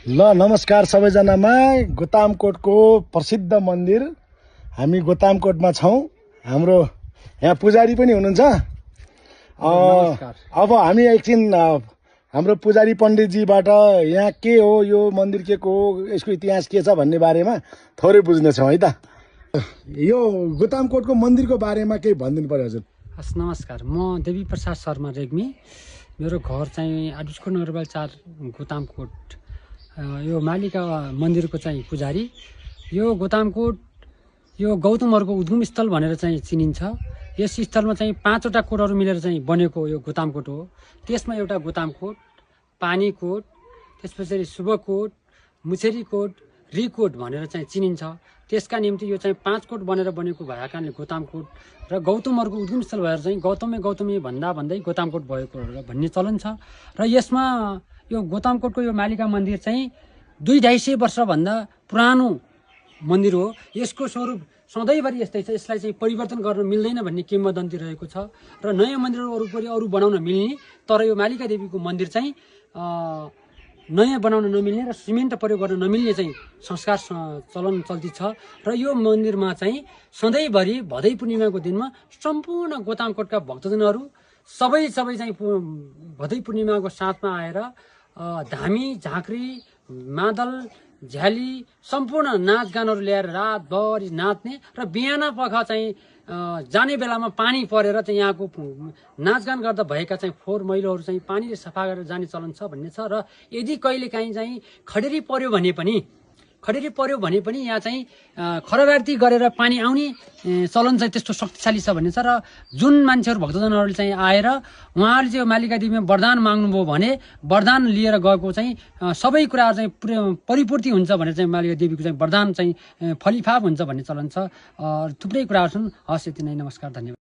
नमस्कार सबैजनामा। गोतामकोटको प्रसिद्ध मन्दिर हामी गोतामकोटमा छौँ। हाम्रो यहाँ पुजारी पनि हुनुहुन्छ। अब हामी एकछिन हाम्रो पुजारी पण्डितजीबाट यहाँ के हो, यो मन्दिर के को हो, यसको इतिहास के छ भन्ने बारेमा थोरै बुझ्नेछौँ है त। यो गोतामकोटको मन्दिरको बारेमा केही भनिदिनु पर्यो हजुर। हस्, नमस्कार। म देवी प्रसाद शर्मा रेग्मी। मेरो घर चाहिँ आडुस्कोट नगरपालिका 4 गोतामकोट। यो मालिका मन्दिरको चाहिँ पुजारी। यो गोतामकोट यो गौतमहरूको उद्गम स्थल भनेर चाहिँ चिनिन्छ। यस स्थलमा चाहिँ 5वटा कोटहरू मिलेर चाहिँ बनेको यो गोतामकोट हो। त्यसमा एउटा गोतामकोट, पानीकोट, त्यसपछि शुभकोट, मुछेरीकोट, रिकोट भनेर चाहिँ चिनिन्छ। त्यसका निम्ति यो चाहिँ 5 कोट बनेर बनेको भएका कारणले गोतामकोट र गौतमहरूको उद्गम स्थल भएर चाहिँ गौतमे भन्दै गोतामकोट भएको भन्ने चलन छ। र यसमा यो गोतामकोटको यो मालिका मन्दिर चाहिँ 250 वर्षभन्दा पुरानो मन्दिर हो। यसको स्वरूप सधैँभरि यस्तै छ। यसलाई चाहिँ परिवर्तन गर्न मिल्दैन भन्ने किंवदन्ती रहेको छ। र नयाँ मन्दिरहरू अरू बनाउन मिल्ने, तर यो मालिका देवीको मन्दिर चाहिँ नयाँ बनाउन नमिल्ने र सिमेन्ट प्रयोग गर्न नमिल्ने चाहिँ संस्कार चलन चल्ती छ। र यो मन्दिरमा चाहिँ सधैँभरि भदै पूर्णिमाको दिनमा सम्पूर्ण गोतामकोटका भक्तजनहरू सबै चाहिँ भदै पूर्णिमाको साथमा आएर धामी, झाँक्री, मादल, झ्याली सम्पूर्ण नाचगानहरू ल्याएर रातभरि नाच्ने र बिहान पख चाहिँ जाने बेलामा पानी परेर चाहिँ यहाँको नाचगान गर्दा भएका चाहिँ फोहोर मैलोहरू चाहिँ पानीले सफा गरेर जाने चलन छ भन्ने छ। र यदि कहिलेकाहीँ चाहिँ खडेरी पर्यो भने पनि यहाँ चाहिँ खराबार्ती गरेर पानी आउने चलन चाहिँ त्यस्तो शक्तिशाली छ भन्ने छ। र जुन मान्छेहरू भक्तजनहरूले चाहिँ आएर उहाँहरूले चाहिँ मालिका देवीमा वरदान माग्नुभयो भने वरदान लिएर गएको चाहिँ सबै कुराहरू चाहिँ परिपूर्ति हुन्छ भनेर चाहिँ मालिका देवीको चाहिँ वरदान चाहिँ फलिफाप हुन्छ भन्ने चलन छ। थुप्रै कुराहरू छन्। हस्, यति नै। नमस्कार, धन्यवाद।